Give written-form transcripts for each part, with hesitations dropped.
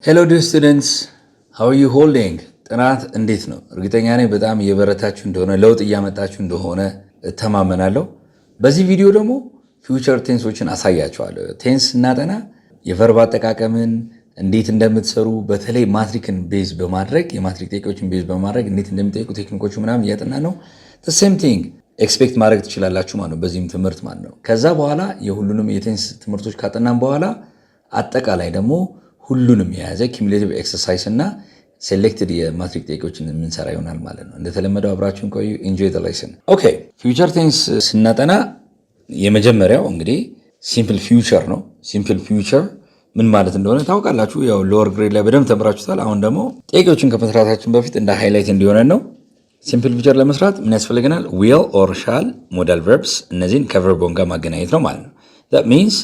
Hello dear students, how are you holding? ጥናት እንዴት ነው? እርግጠኛ ነኝ በጣም እየበረታችሁ እንደሆነ፣ ለውጥ እያመጣችሁ እንደሆነ እተማመናለሁ። በዚህ ቪዲዮ ደግሞ future tense ኦችን አሳያችኋለሁ። Tense ስናጠና የ verb አጠቃቀምን እንዴት እንደምትሰሩ፣ በተለይ ማትሪክን base በማድረግ፣ የማትሪክ ጥያቄዎችን base በማድረግ እንዴት እንደሚጠይቁ ቴክኒኮቹ ምናምን እያጠናን ነው። Same thing expect ማድረግ ትችላላችሁ ማለት ነው፣ በዚህም ትምህርት ማለት ነው። ከዛ በኋላ የሁሉንም የ tense ትምህርቶች ካጠናን በኋላ አጠቃላይ ደግሞ ሁሉንም የያዘ cumulative exercise እና selected የማትሪክ ጥያቄዎችን የምንሰራ ይሆናል ማለት ነው። እንደተለመደው አብራችሁን ቆዩ። Enjoy the lesson። Okay, future tense ስናጠና የመጀመሪያው እንግዲህ simple future ነው። Simple future ምን ማለት እንደሆነ ታውቃላችሁ። ያው lower grade ላይ በደንብ ተምራችሁታል። አሁን ደግሞ ጥያቄዎችን ከመስራታችን በፊት እንደ highlight እንዲሆነን ነው። Simple future ለመስራት ምን ያስፈልገናል? Will or shall modal verbs፣ እነዚህን ከ verb one ጋር ማገናኘት ነው ማለት ነው። That means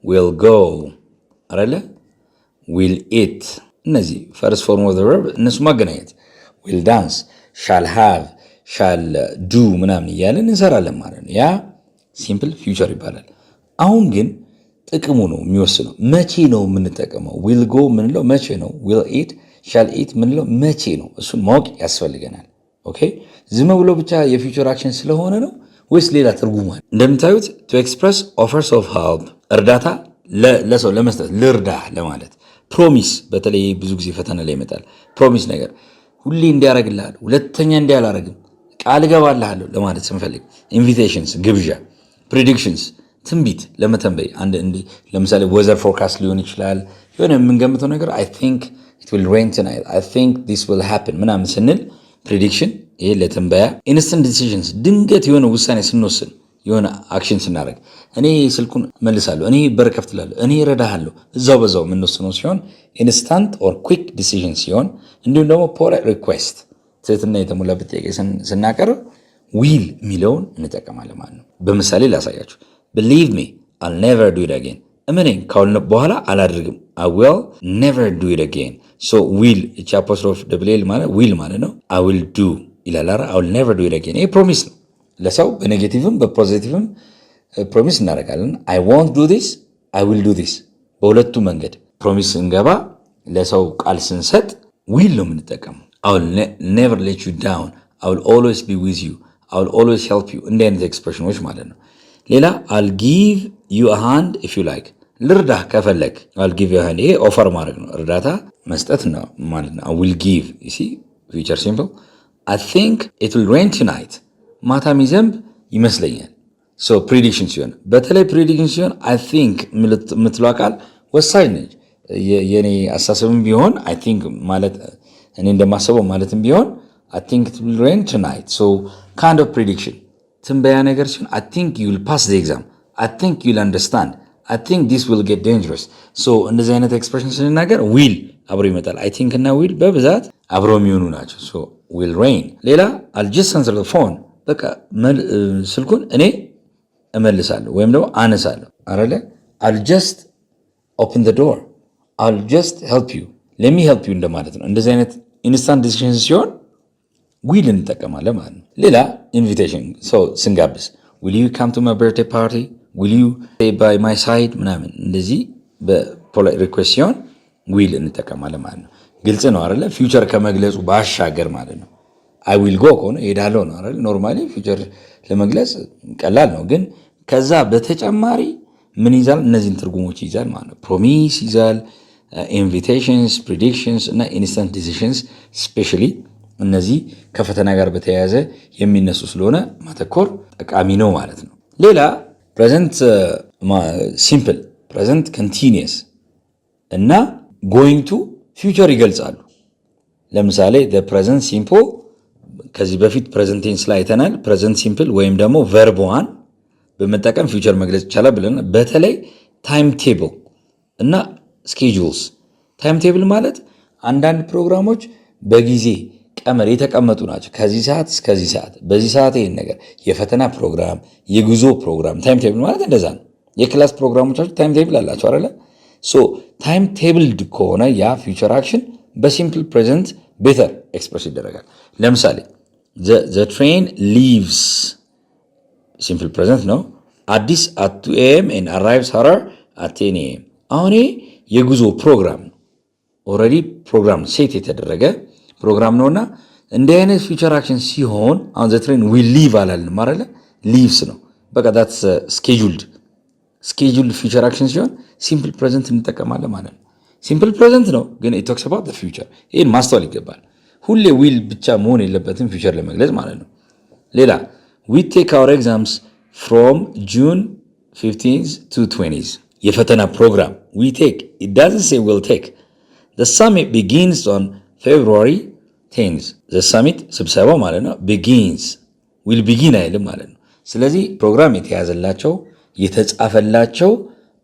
will go አይደለ? Will eat፣ እነዚህ first form of verb እነሱ ማገናኘት፣ will dance፣ shall have፣ shall do ምናምን እያለን እንሰራለን ማለት ነው። ያ simple future ይባላል። አሁን ግን ጥቅሙ ነው የሚወስነው። መቼ ነው የምንጠቀመው? Will go ምንለው መቼ ነው? Will eat፣ shall eat ምንለው መቼ ነው? እሱን ማወቅ ያስፈልገናል። Okay፣ ዝም ብሎ ብቻ የ future action ስለሆነ ነው ወይስ ሌላ ትርጉም አለ? እንደምታዩት to express offers of help፣ እርዳታ ለሰው ለመስጠት፣ ልርዳህ ለማለት፣ promise፣ በተለይ ብዙ ጊዜ ፈተና ላይ ይመጣል። Promise ነገር ሁሌ እንዲያደርግልሃለሁ፣ ሁለተኛ እንዲህ አላደርግም፣ ቃል እገባልሃለሁ ለማለት ስንፈልግ፣ invitations ግብዣ፣ predictions ትንቢት ለመተንበይ፣ አንድ ለምሳሌ weather forecast ሊሆን ይችላል። የሆነ የምንገምተው ነገር I think it will rain tonight፣ I think this will happen ምናምን ስንል prediction፣ ይሄ ለትንበያ። Instant decisions፣ ድንገት የሆነ ውሳኔ ስንወስን፣ የሆነ action ስናደርግ፣ እኔ ስልኩን መልሳለሁ፣ እኔ በር ከፍትላለሁ፣ እኔ እረዳሃለሁ፣ እዛው በዛው የምንወስነው ሲሆን instant or quick decision ሲሆን፣ እንዲሁም ደግሞ polite request፣ ትህትና የተሞላበት ጥያቄ ስናቀርብ will የሚለውን እንጠቀማለን ማለት ነው። በምሳሌ ላሳያችሁ። Believe me, I'll never do it again፣ እመነኝ ካሁን በኋላ አላደርግም። I will never do it again። So will፣ እቺ apostrophe double l ማለት will ማለት ነው። I will do ይላል። I will never do it again። ይሄ promise ነው። ለሰው በኔጌቲቭም በፖዚቲቭም ፕሮሚስ እናደርጋለን። I won't do this፣ I will do this። በሁለቱ መንገድ promise ስንገባ፣ ለሰው ቃል ስንሰጥ will ነው የምንጠቀመው። I will never let you down፣ I will always be with you፣ I will always help you፣ እንዲህ አይነት expression ኖች ማለት ነው። ሌላ I'll give you hand if you like፣ ልርዳህ ከፈለግክ I'll give you hand። ይሄ offer ማድረግ ነው፣ እርዳታ መስጠት ነው ማለት ነው። I will give see future simple። I think it will rain tonight፣ ማታ የሚዘንብ ይመስለኛል። So prediction ሲሆን፣ በተለይ prediction ሲሆን I think የምትለዋ ቃል ወሳኝ ነች። የኔ አስተሳሰብም ቢሆን I think ማለት እኔ እንደማስበው ማለትም ቢሆን I think it will rain tonight። So kind of prediction፣ ትንበያ ነገር ሲሆን I think you will pass the exam፣ I think you will understand፣ I think this will get dangerous። So እንደዚህ አይነት expression ስንናገር will አብሮ ይመጣል። I think እና will በብዛት አብሮ የሚሆኑ ናቸው። So will rain። ሌላ I'll just answer the phone፣ በቃ ስልኩን እኔ እመልሳለሁ ወይም ደግሞ አነሳለሁ አለ። I'll just open the door፣ I'll just help you፣ let me help you እንደማለት ነው። እንደዚህ አይነት instant decision ሲሆን will እንጠቀማለን ማለት ነው። ሌላ invitation፣ ሰው ስንጋብዝ will you come to my birthday party፣ will you by my side ምናምን፣ እንደዚህ በ polite request ሲሆን will እንጠቀማለን ማለት ነው። ግልጽ ነው አይደለ? Future ከመግለጹ ባሻገር ማለት ነው። I will go ከሆነ እሄዳለሁ ነው አይደል? Normally future ለመግለጽ ቀላል ነው። ግን ከዛ በተጨማሪ ምን ይዛል? እነዚህን ትርጉሞች ይዛል ማለት ነው። Promise ይዛል፣ invitations፣ predictions እና instant decisions፣ specially እነዚህ ከፈተና ጋር በተያያዘ የሚነሱ ስለሆነ ማተኮር ጠቃሚ ነው ማለት ነው። ሌላ present simple፣ present continuous እና going to future ይገልጻሉ። ለምሳሌ present simple ከዚህ በፊት present tense ላይ አይተናል። Present simple ወይም ደግሞ verb one በመጠቀም future መግለጽ ይቻላል ብለናል። በተለይ time table እና schedules። Time table ማለት አንዳንድ ፕሮግራሞች በጊዜ ቀመር የተቀመጡ ናቸው። ከዚህ ሰዓት እስከዚህ ሰዓት፣ በዚህ ሰዓት ይሄን ነገር፣ የፈተና ፕሮግራም፣ የጉዞ ፕሮግራም፣ time table ማለት እንደዛ ነው። የ class ፕሮግራሞቻችሁ time table አላቸው አይደለ? So time tabled ከሆነ ያ future action በ simple present better express ይደረጋል። ለምሳሌ the train leaves simple present ነው፣ አዲስ at 2 a.m. and arrives ሀረር at 10 a.m። አሁን ይሄ የጉዞ ፕሮግራም ነው። Already ፕሮግራም set የተደረገ ፕሮግራም ነውና እንዲህ አይነት future action ሲሆን አሁን the train will leave አላልንም አይደለ? Leaves ነው በቃ። That's scheduled future action ሲሆን simple present እንጠቀማለን ማለት ነው። Simple present ነው ግን it talks about future። ይህን ማስተዋል ይገባል። ሁሌ will ብቻ መሆን የለበትም future ለመግለጽ ማለት ነው። ሌላ we take our exams from June 15 to 20። የፈተና ፕሮግራም we take, it doesn't say will take። The summit begins on February 10th። The summit ስብሰባው ማለት ነው። Begins, will begin አይልም ማለት ነው። ስለዚህ ፕሮግራም የተያዘላቸው የተጻፈላቸው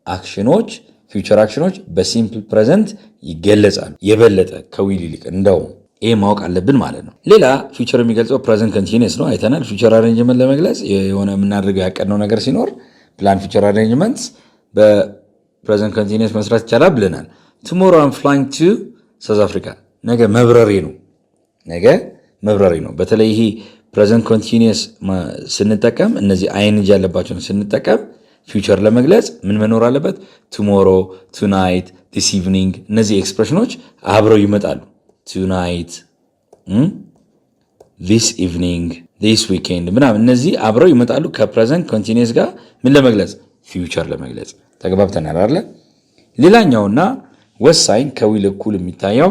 action ኖች፣ future action ኖች በ simple present ይገለጻሉ የበለጠ ከ will ይልቅ። እንደውም ይህ ማወቅ አለብን ማለት ነው። ሌላ future የሚገልጸው present continuous ነው፣ አይተናል። Future arrangement ለመግለጽ የሆነ የምናደርገው ያቀድነው ነገር ሲኖር plan future arrangement በ present continuous መስራት ይቻላል ብለናል። Tomorrow I'm flying to South Africa። ነገ መብረሬ ነው። ነገ መብረሬ ነው። በተለይ ይሄ present continuous ስንጠቀም፣ እነዚህ ing ያለባቸውን ስንጠቀም future ለመግለጽ ምን መኖር አለበት? Tomorrow፣ tonight፣ this evening እነዚህ expression ኖች አብረው ይመጣሉ። Tonight፣ this evening፣ this weekend ምናምን እነዚህ አብረው ይመጣሉ ከ present continuous ጋር ምን ለመግለጽ? Future ለመግለጽ። ተግባብተናል አይደለ? ሌላኛውና ወሳኝ ከ will እኩል የሚታየው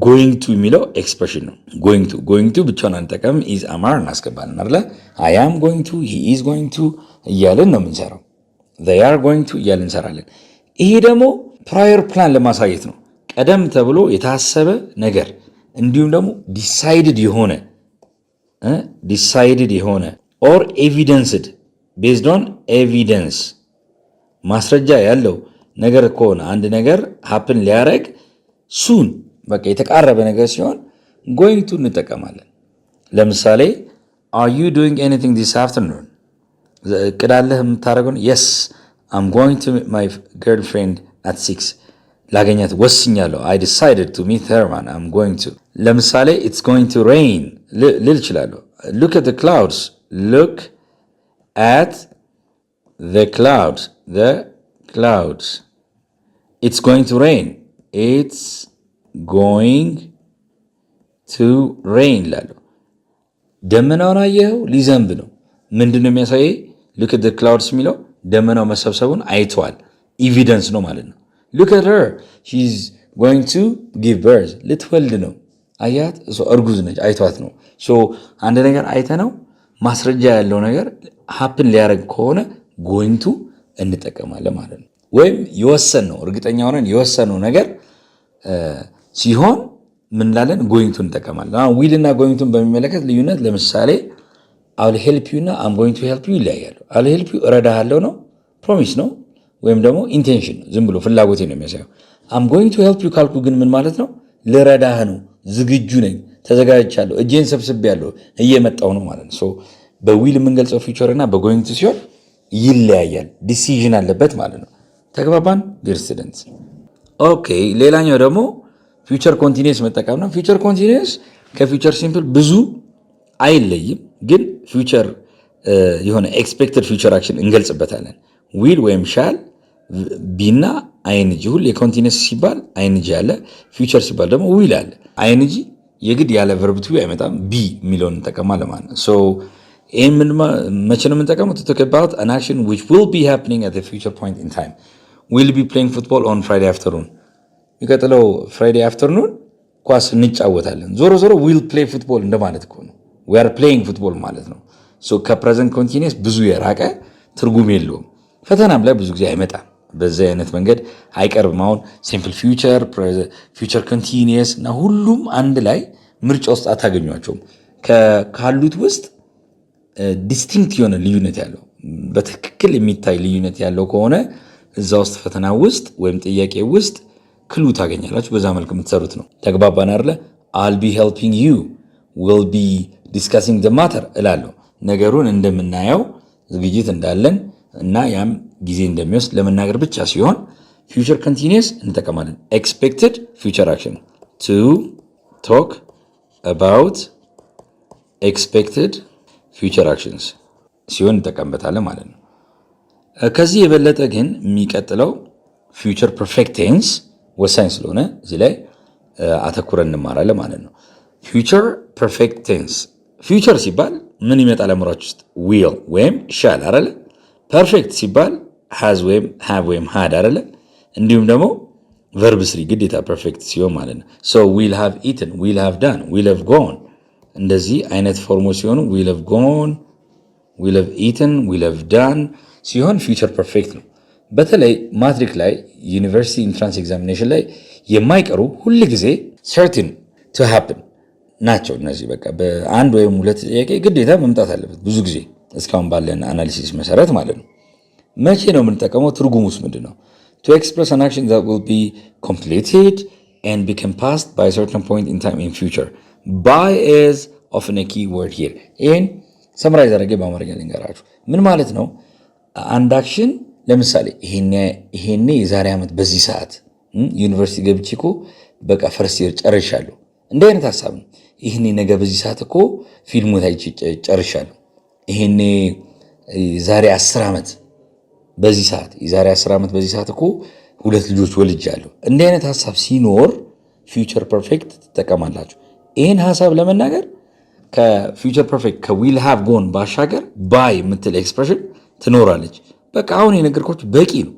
going to የሚለው expression ነው። Going to፣ going to ብቻውን አንጠቀምም። Is፣ am፣ are እናስገባለን አይደለ? I am going to፣ he is going to እያልን ነው የምንሰራው። They are going to እያልን እንሰራለን። ይሄ ደግሞ prior plan ለማሳየት ነው። ቀደም ተብሎ የታሰበ ነገር እንዲሁም ደግሞ decided የሆነ or evidenced, based on evidence ማስረጃ ያለው ነገር ከሆነ፣ አንድ ነገር happen ሊያደርግ soon በቃ የተቃረበ ነገር ሲሆን going to እንጠቀማለን። ለምሳሌ are you doing anything this afternoon? እቅድ አለህ የምታደርገው? Yes, I'm going to meet my girlfriend at 6። ላገኛት ወስኛለሁ። I decided to meet her man, I'm going to። ለምሳሌ it's going to rain ልል እችላለሁ። Look at the clouds, look at the clouds, the clouds, it's going to rain, it's going to rain እላለሁ። ደመናውን አየኸው? ሊዘንብ ነው። ምንድን ነው የሚያሳየው? Look at the clouds የሚለው ደመናው መሰብሰቡን አይተዋል። Evidence ነው ማለት ነው። Look at her, she's going to give birth። ልትወልድ ነው። አያት፣ እርጉዝ ነች። አይቷት ነው። አንድ ነገር አይተነው ማስረጃ ያለው ነገር happen ሊያደርግ ከሆነ going to እንጠቀማለን ማለት ነው። ወይም የወሰንነው፣ እርግጠኛ ሆነን የወሰንነው ነገር ሲሆን ምን እንላለን? Going to እንጠቀማለን። Will እና going to ን በሚመለከት ልዩነት ለምሳሌ I'll help you እና I'm going to help you ይለያያሉ። I'll help you እረዳሃለሁ ነው፣ promise ነው ወይም ደግሞ intention ነው፣ ዝም ብሎ ፍላጎቴ ነው የሚያሳየው። I'm going to help you ካልኩ ግን ምን ማለት ነው? ልረዳህ ነው፣ ዝግጁ ነኝ፣ ተዘጋጅቻለሁ፣ እጄን ሰብስቤያለሁ፣ እየመጣሁ ነው ማለት ነው። በ will የምንገልጸው future እና በ going to ሲሆን ይለያያል። Decision አለበት ማለት ነው። ተግባባን dear students? Okay። ሌላኛው ደግሞ future continuous መጠቀም ነው። Future continuous ከ future simple ብዙ አይለይም፣ ግን future የሆነ expected future action እንገልጽበታለን። Will ወይም shall be ና ing። ሁሌ continuous ሲባል ing አለ፣ future ሲባል ደግሞ will አለ። Ing የግድ ያለ verb to አይመጣም። Be የሚለውን እንጠቀማለን ማለት ነው። ይህን መቼ ነው የምንጠቀመው? To talk about an action which will be happening at future point in time. We'll be playing football on Friday afternoon። የሚቀጥለው Friday afternoon ኳስ እንጫወታለን። ዞሮ ዞሮ we'll play football እንደማለት እኮ ነው። We are playing football ማለት ነው። ከ present continuous ብዙ የራቀ ትርጉም የለውም። ፈተናም ላይ ብዙ ጊዜ አይመጣም። በዚህ አይነት መንገድ አይቀርብም። አሁን simple future፣ future continuous እና ሁሉም አንድ ላይ ምርጫ ውስጥ አታገኟቸውም። ካሉት ውስጥ distinct የሆነ ልዩነት ያለው፣ በትክክል የሚታይ ልዩነት ያለው ከሆነ እዛ ውስጥ ፈተና ውስጥ ወይም ጥያቄ ውስጥ clue ታገኛላችሁ። በዛ መልክ የምትሰሩት ነው። ተግባባን አይደለ? I'll be helping you, we'll be discussing the matter እላለሁ። ነገሩን እንደምናየው ዝግጅት እንዳለን እና ያም ጊዜ እንደሚወስድ ለመናገር ብቻ ሲሆን future continuous እንጠቀማለን። Expected future action, to talk about expected future actions ሲሆን እንጠቀምበታለን ማለት ነው። ከዚህ የበለጠ ግን የሚቀጥለው future perfect tense ወሳኝ ስለሆነ እዚህ ላይ አተኩረን እንማራለን ማለት ነው። Future perfect tense። Future ሲባል ምን ይመጣል አእምሯችሁ ውስጥ? Will ወይም shall አይደለ? Perfect ሲባል has ወይም have ወይም had አይደለ? እንዲሁም ደግሞ verb three ግዴታ perfect ሲሆን ማለት ነው። So will have eaten፣ will have done፣ will have gone እንደዚህ አይነት form ኦች ሲሆኑ፣ will have gone፣ will have eaten፣ will have done ሲሆን future perfect ነው። በተለይ ማትሪክ ላይ፣ university entrance examination ላይ የማይቀሩ፣ ሁል ጊዜ certain to happen ናቸው። እነዚህ በቃ በአንድ ወይም ሁለት ጥያቄ ግዴታ መምጣት አለበት፣ ብዙ ጊዜ እስካሁን ባለን analysis መሰረት ማለት ነው። መቼ ነው የምንጠቀመው? ትርጉሙስ ምንድን ነው? To express an action that will be completed and become past by certain point in time in future. By is often a key word here። ይህን summarize አድርጌ በአማርኛ ልንገራችሁ። ምን ማለት ነው? አንድ action ለምሳሌ ይሄኔ የዛሬ ዓመት በዚህ ሰዓት ዩኒቨርሲቲ ገብቼ እኮ በቃ first year ጨርሻለሁ። እንዲህ አይነት ሀሳብ ነው። ይህኔ ነገ በዚህ ሰዓት እኮ ፊልሙ ታይቼ ጨርሻለሁ። ይሄኔ ዛሬ 10 ዓመት በዚህ ሰዓት፣ የዛሬ 10 ዓመት በዚህ ሰዓት እኮ ሁለት ልጆች ወልጃለሁ። እንዲህ አይነት ሀሳብ ሲኖር future perfect ትጠቀማላችሁ። ይህን ሀሳብ ለመናገር ከ future perfect ከ will have gone ባሻገር by የምትል expression ትኖራለች። በቃ አሁን የነገርኳችሁ በቂ ነው።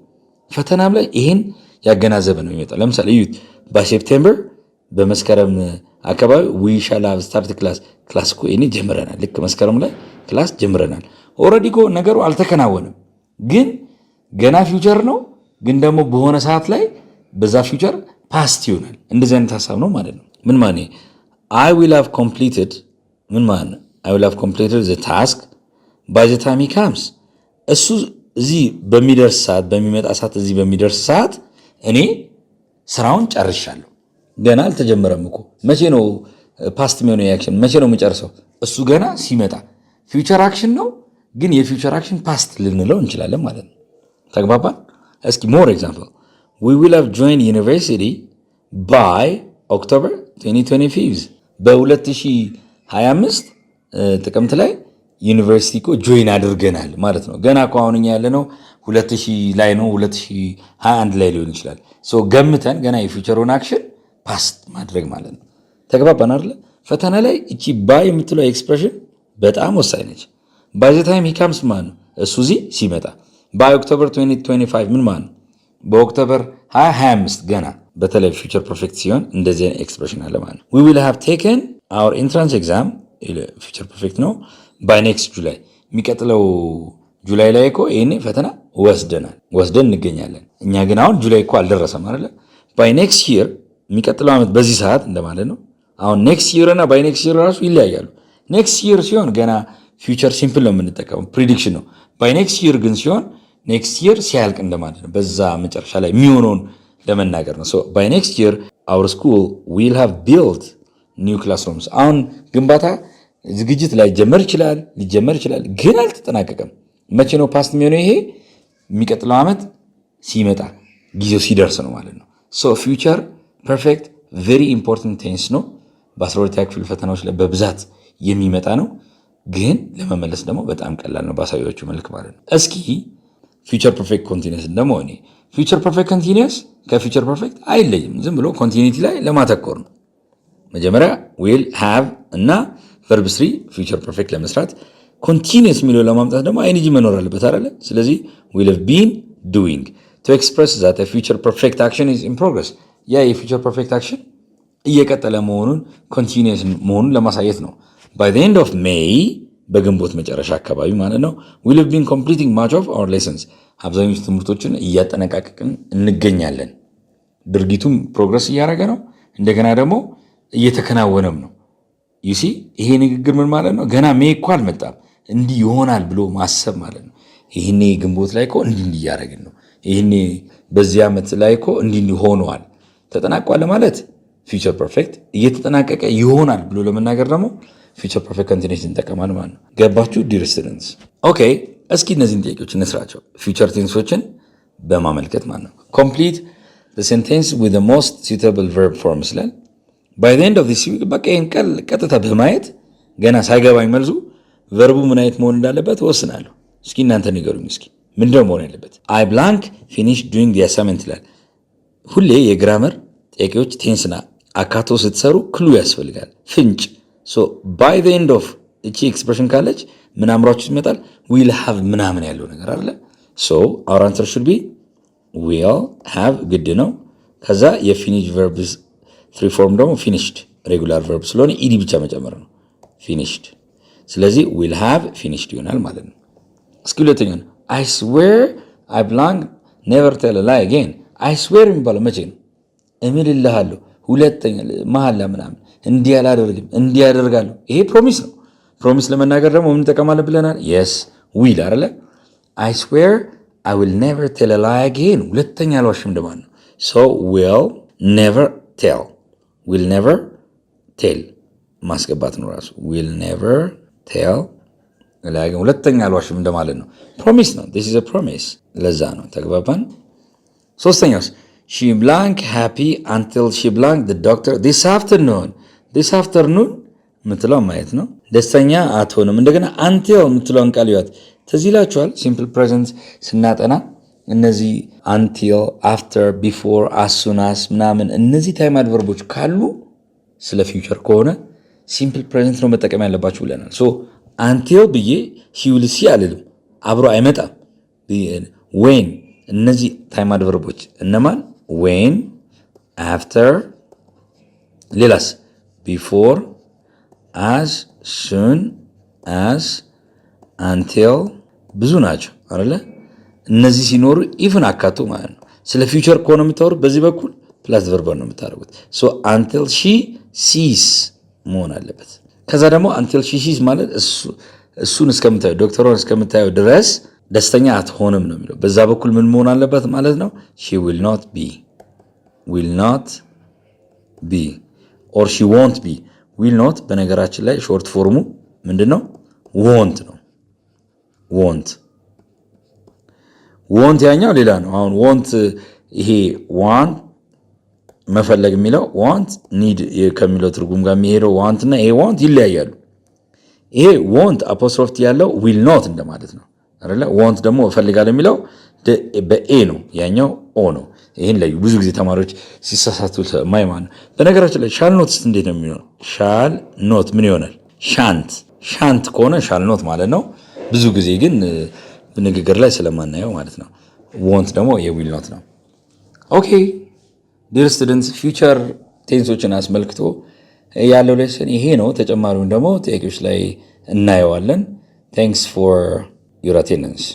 ፈተናም ላይ ይሄን ያገናዘበ ነው የሚመጣው። ለምሳሌ እዩት፣ by September፣ በመስከረም አካባቢ፣ we shall have start class። Class እኮ ይሄኔ ጀምረናል። ልክ መስከረም ላይ class ጀምረናል። Already እኮ ነገሩ አልተከናወነም፣ ግን ገና future ነው። ግን ደግሞ በሆነ ሰዓት ላይ በዛ future past ይሆናል። እንደዚህ አይነት ሀሳብ ነው ማለት ነው። ምን ማለት I will have completed፣ ምን ማለት ነው? I will have completed the task by the time he comes። እሱ እዚህ በሚደርስ ሰዓት፣ በሚመጣ ሰዓት፣ እዚህ በሚደርስ ሰዓት እኔ ስራውን ጨርሻለሁ። ገና አልተጀመረም እኮ። መቼ ነው past የሚሆነው action? መቼ ነው የምጨርሰው? እሱ ገና ሲመጣ። Future action ነው፣ ግን የ future action past ልንለው እንችላለን ማለት ነው። ተግባባን? እስኪ more example። We will have joined university by October 2025። በ2025 ጥቅምት ላይ ዩኒቨርሲቲ እኮ join አድርገናል ማለት ነው። ገና እኮ አሁን እኛ ያለነው 2000 ላይ ነው፣ 2021 ላይ ሊሆን ይችላል። ገምተን ገና የ future ኡን action past ማድረግ ማለት ነው። ተግባባን አይደለ? ፈተና ላይ እቺ by የምትለው expression በጣም ወሳኝ ነች። By the time he comes ማለት ነው እሱ እዚህ ሲመጣ። By October 2025 ምን ማለት ነው? በ October 2025 ገና። በተለይ future perfect ሲሆን እንደዚህ አይነት expression አለ ማለት ነው። We will have taken our entrance exam፣ future perfect ነው፣ by next July። የሚቀጥለው July ላይ እኮ ይሄኔ ፈተና ወስደናል፣ ወስደን እንገኛለን። እኛ ግን አሁን July እኮ አልደረሰም አይደለ? By next year፣ የሚቀጥለው ዓመት በዚህ ሰዓት እንደማለት ነው። አሁን next year እና by next year ራሱ ይለያያሉ። Next year ሲሆን ገና future simple ነው የምንጠቀመው፣ prediction ነው። By next year ግን ሲሆን next year ሲያልቅ እንደማለት ነው። በዛ መጨረሻ ላይ የሚሆነውን ለመናገር ነው። By next year our school will have built new classrooms። አሁን ግንባታ ዝግጅት ላይጀመር ይችላል፣ ሊጀመር ይችላል፣ ግን አልተጠናቀቀም። መቼ ነው past የሚሆነው? ይሄ የሚቀጥለው ዓመት ሲመጣ፣ ጊዜው ሲደርስ ነው ማለት ነው። So future perfect very important tense ነው። በ12ኛ ክፍል ፈተናዎች ላይ በብዛት የሚመጣ ነው። ግን ለመመለስ ደግሞ በጣም ቀላል ነው ባሳየኋችሁ መልክ ማለት ነው። እስኪ future perfect continuous ደግሞ እኔ future perfect continuous ከ future perfect አይለይም። ዝም ብሎ continuity ላይ ለማተኮር ነው። መጀመሪያ will have እና verb three future perfect ለመስራት፣ continuous የሚለው ለማምጣት ደግሞ ing መኖር አለበት አይደለ? ስለዚህ will have been doing to express that future perfect action is in progress። ያ የ future perfect action እየቀጠለ መሆኑን፣ continuous መሆኑን ለማሳየት ነው። By the end of May፣ በግንቦት መጨረሻ አካባቢ ማለት ነው፣ we'll have been completing much of our lessons፣ አብዛኞቹ ትምህርቶችን እያጠናቀቅን እንገኛለን። ድርጊቱም progress እያደረገ ነው፣ እንደገና ደግሞ እየተከናወነም ነው። You see፣ ይሄ ንግግር ምን ማለት ነው? ገና May እኮ አልመጣም፣ እንዲህ ይሆናል ብሎ ማሰብ ማለት ነው። ይህኔ ግንቦት ላይ እኮ እንዲህ እንዲህ እያደረግን ነው። ይህኔ በዚህ ዓመት ላይ እኮ እንዲህ እንዲህ ሆነዋል። ተጠናቋል ማለት future perfect፣ እየተጠናቀቀ ይሆናል ብሎ ለመናገር ደግሞ future perfect continuous እንጠቀማል ማለት ነው። ገባችሁ dear students? Okay፣ እስኪ እነዚህን ጥያቄዎች እንስራቸው፣ future tense ኦችን በማመልከት ማለት ነው። Complete sentence with most suitable verb form ስላል by the end of this week። በቃ ይህን ቃል ቀጥታ በማየት ገና ሳይገባኝ መልሱ verb ኡ ምን አይነት መሆን እንዳለበት ወስናለሁ። እስኪ እናንተ ንገሩኝ። እስኪ ምንድነው መሆን ያለበት? I blank finish doing the assignment ይላል። ሁሌ የ grammar ጥያቄዎች tense ና አካቶ ስትሰሩ clue ያስፈልጋል፣ ፍንጭ። By the end of እቺ expression ካለች ምን አእምሯችሁ ይመጣል? Will have ምናምን ያለው ነገር አለ። So our answer should be will have ግድ ነው። ከዛ የ finish verb 3 form ደግሞ finished፣ regular verb ስለሆነ ed ብቻ መጨመር ነው። Finished። ስለዚህ will have finished ይሆናል ማለት ነው። እስኪ ሁለተኛ ነው። I swear I blank never tell lie again። I swear የሚባለው መቼ ነው? እምልልሃለሁ፣ ሁለተኛ መሐላ ምናምን እንዲህ አላደርግም፣ እንዲህ አደርጋለሁ። ይሄ promise ነው። Promise ለመናገር ደግሞ ምን እንጠቀማለን ብለናል? Yes, will አይደለ? I swear I will never tell lie again፣ ሁለተኛ አልዋሽም እንደማለት ነው። So will never tell፣ will never tell ማስገባት ነው ራሱ። Will never tell፣ ሁለተኛ አልዋሽም እንደማለት ነው። Promise ነው። This is a promise። ለዛ ነው፣ ተግባባን። ሶስተኛውስ? She blank happy until she blank the doctor this afternoon። This afternoon የምትለው ማየት ነው። ደስተኛ አትሆንም። እንደገና until የምትለውን ቃል ይዋት ትዝ ይላችኋል። Simple present ስናጠና እነዚህ until፣ after፣ before፣ as soon as ምናምን እነዚህ time adverb ኦች ካሉ ስለ future ከሆነ simple present ነው መጠቀም ያለባችሁ ብለናል። So until ብዬ she will see አልልም፣ አብሮ አይመጣም። When እነዚህ time adverb ኦች እነማን? When፣ after፣ ሌላስ? Before፣ as soon as፣ until ብዙ ናቸው አይደለ? እነዚህ ሲኖሩ if ን አካቶ ማለት ነው። ስለ future ከሆነ የምታወሩት በዚህ በኩል plus verb ነው የምታደርጉት። So until she sees መሆን አለበት። ከዛ ደግሞ until she sees ማለት እሱን እስከምታየው፣ ዶክተሯን እስከምታየው ድረስ ደስተኛ አትሆንም ነው የሚለው። በዛ በኩል ምን መሆን አለበት ማለት ነው? She will not be፣ will not be or she won't be። Will not በነገራችን ላይ short form ኡ ምንድን ነው? Won't ነው። Won't፣ want ያኛው ሌላ ነው። አሁን want ይሄ want መፈለግ የሚለው want need ከሚለው ትርጉም ጋር የሚሄደው want እና ይሄ won't ይለያያሉ። ይሄ won't apostrophe t ያለው will not እንደማለት ነው አይደለ? Want ደግሞ እፈልጋለሁ የሚለው በ a ነው፣ ያኛው o ነው። ይህን ለዩ። ብዙ ጊዜ ተማሪዎች ሲሳሳቱ ማይ ማለት ነው። በነገራችን ላይ shall not እንዴት ነው የሚሆነው? Shall not ምን ይሆናል? Shan't። Shan't ከሆነ shall not ማለት ነው። ብዙ ጊዜ ግን ንግግር ላይ ስለማናየው ማለት ነው። Won't ደግሞ የ will not ነው። Okay, dear students፣ future tense ኦችን አስመልክቶ ያለው lesson ይሄ ነው። ተጨማሪውን ደግሞ ጥያቄዎች ላይ እናየዋለን። Thanks for your attendance.